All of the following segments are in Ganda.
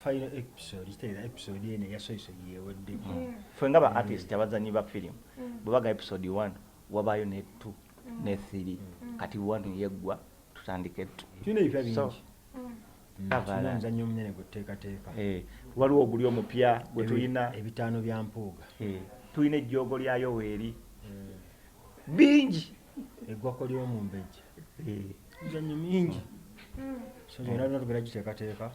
Final episode kitegeeza episode eno eya soyisoyi yewedde. Ffe nga ba artist, abazanyi ba firimu, bwe baga episode 1, wabaayo ne 2 ne 3. Kati 1 yeggwa, tutandike 2. Tulina ebipya bingi. So, Tulina omuzannyo omunene gwe tuteekateeka. Waliwo oguli omupya gwe tulina. Ebitaano bya Mpuuga. Tulina ejjoogo lya Yoweeri, bingi. Eggwako ly'omumbejja. Emizannyo mingi, so gyonna byonna tugenda giteekateeka.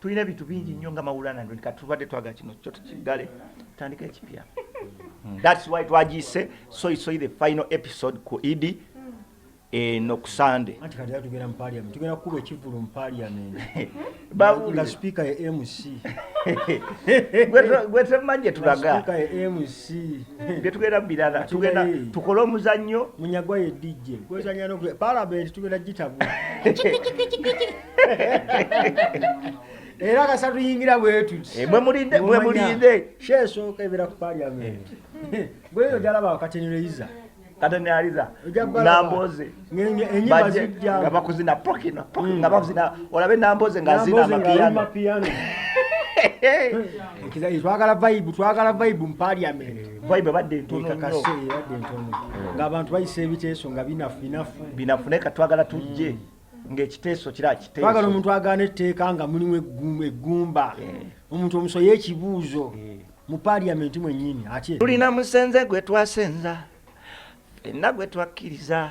Tulina ebintu bingi nnyo nga Mawulana. Kati tubadde twagala kino kyo tukiggale, tutandike ekipya. That's why twagiyise Soyisoyi the final episode ku Idi eno ku Sande. Anti kati era tugenda mu parliament, tugenda kukuba ekivvulu mu parliament Babuulire. nga sipiika ye MC. Gwe temumanyi gye Nga tulaga. sipiika ye MC. Bye tugenda mu birala, tugenda tukole omuzannyo. Munyagwa ye DJ gwezanya noku parliament tugenda gitabula era kasa tuyingira bwe tuti. Mwe mulinde, mwe mulinde. Sheesooka ebeera ku parliament, gweyo gyalaba wakatenereza. Katenaliza. Ojja kubalaba. Namboze. Enyimba Bajje zijja. nga bakuzina pokino pokino, nga bakuzina, olabe Namboze ng'azina Namboze ng'ali amapiano. Mapiano. Twagala vibe, twagala vibe mu parliament. Vibe ebadde ntono nnyo. Ekakase ebadde ntono ng'abantu bayisa ebiteeso nga binafu binafu. Binafu, naye katwagala tujje ng'ekiteeso kira Twagala kiteeso. omuntu agaana etteeka nga mulimu eggumba, omuntu omusoye ekibuuzo mu parliament mwennyini ate. Tulina musenze gwe twasenza ffenna, gwe twakkiriza,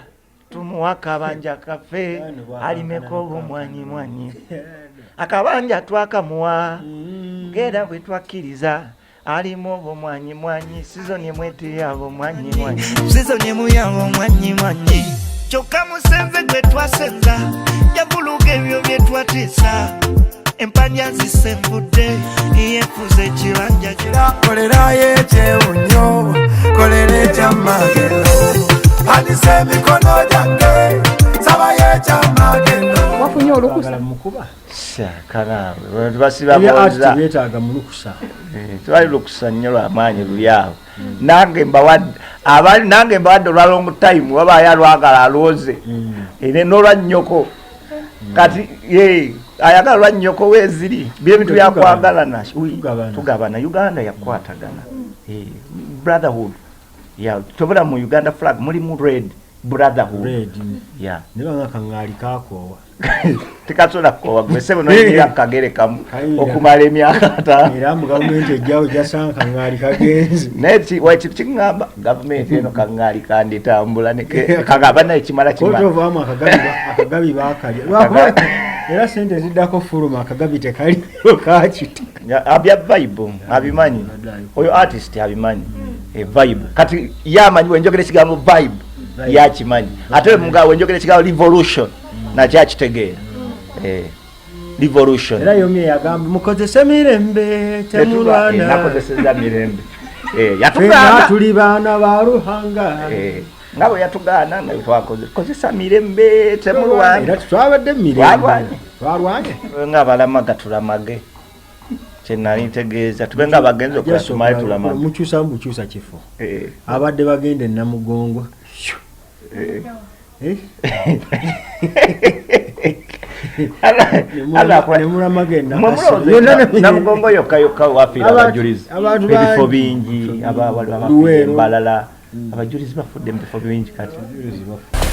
tumuwa akabanja kaffe alimeko obumwanyimwanyi. Akabanja twakamuwa ngera bwe twakkiriza, alimu obumwanyimwanyi. Sizoni emweteyabo mwanyimwanyi. Sizoni emuyabo mwanyimwanyi. Kyokka musenze gwe twasenza yavuluga ebyo bye twatiisa, empanya zisenvudde, yefuza ekibanja kira. Kolerayo ekyewunyo, kolera ekyamagero, anisa emikono gyange, sabayo ekyamagero. Wafunye olukusa? Twagala mukuba. Sakanaawe tubasiba Ebya art bonza. tebyetaaga mulukusa. Twali lukusa nnyo lwamaanyi luli awo. Nange mbawadde abali, nange mbawadde olwa long time, wabaayo alwagala alwoze ere n'olwa nnyoko. Kati ye ayagala olwa nnyoko weeziri byebintu Tugabana. byakwagalana. Tugabana. Tugabana, Uganda yakwatagana. Brotherhood, yeah, tobula mu Uganda flag mulimu red, brotherhood. Red. Yeah. Naye banga kaŋŋaali kakoowa. Tekasobola kukoowa gwe sebo noyingira kukagere kamu Kayinda. okumala emyaka 50. Era mu gavumenti ejjawo jasanga kaŋŋaali kagenze. Naye ekintu kiŋŋamba gavumenti eno kaŋŋaali kanditambula kagamba naye kimala Kooti kimala. ovaamu akagabi akagabi baakalya. Lwakuba era sente ziddako fuluma, akagabi tekaliyo kakita. Abya vibe abimanyi oyo artist, abimanyi. Vibe kati ye amanyi wenjogera ekigambo vibe. Vibe. Yakimanyi ate muga wenjogera ekigambo revolution nakyo akitegeera. Revolution. Era yomye yagamba mukozese mirembe, temulwana. Nakozeseza mirembe. Ffenna Yatugaana. Tuli baana ba Ruhanga. Nga bwe yatugaana nga twakoze kozesa mirembe, temulwana. Era twabadde mu mirembe. Twalwanye. Twalwanye. Tube nga abalamaga tulamage, kyenali ntegeeza tube nga abagenzi okola tumale tulamage. Mukyusamu bukyusa kifo. Abadde bagenda e Namugongo. Eh? Ne mulamaga e Nakasero. Yonna Namugongo yokka yokka wafiira abajulizi? Abantu Ebifo bangi. bingi, waliwo abafiira Luweero. embalala, abajulizi bafudde mu bifo bingi kati. Abajulizi bafudde.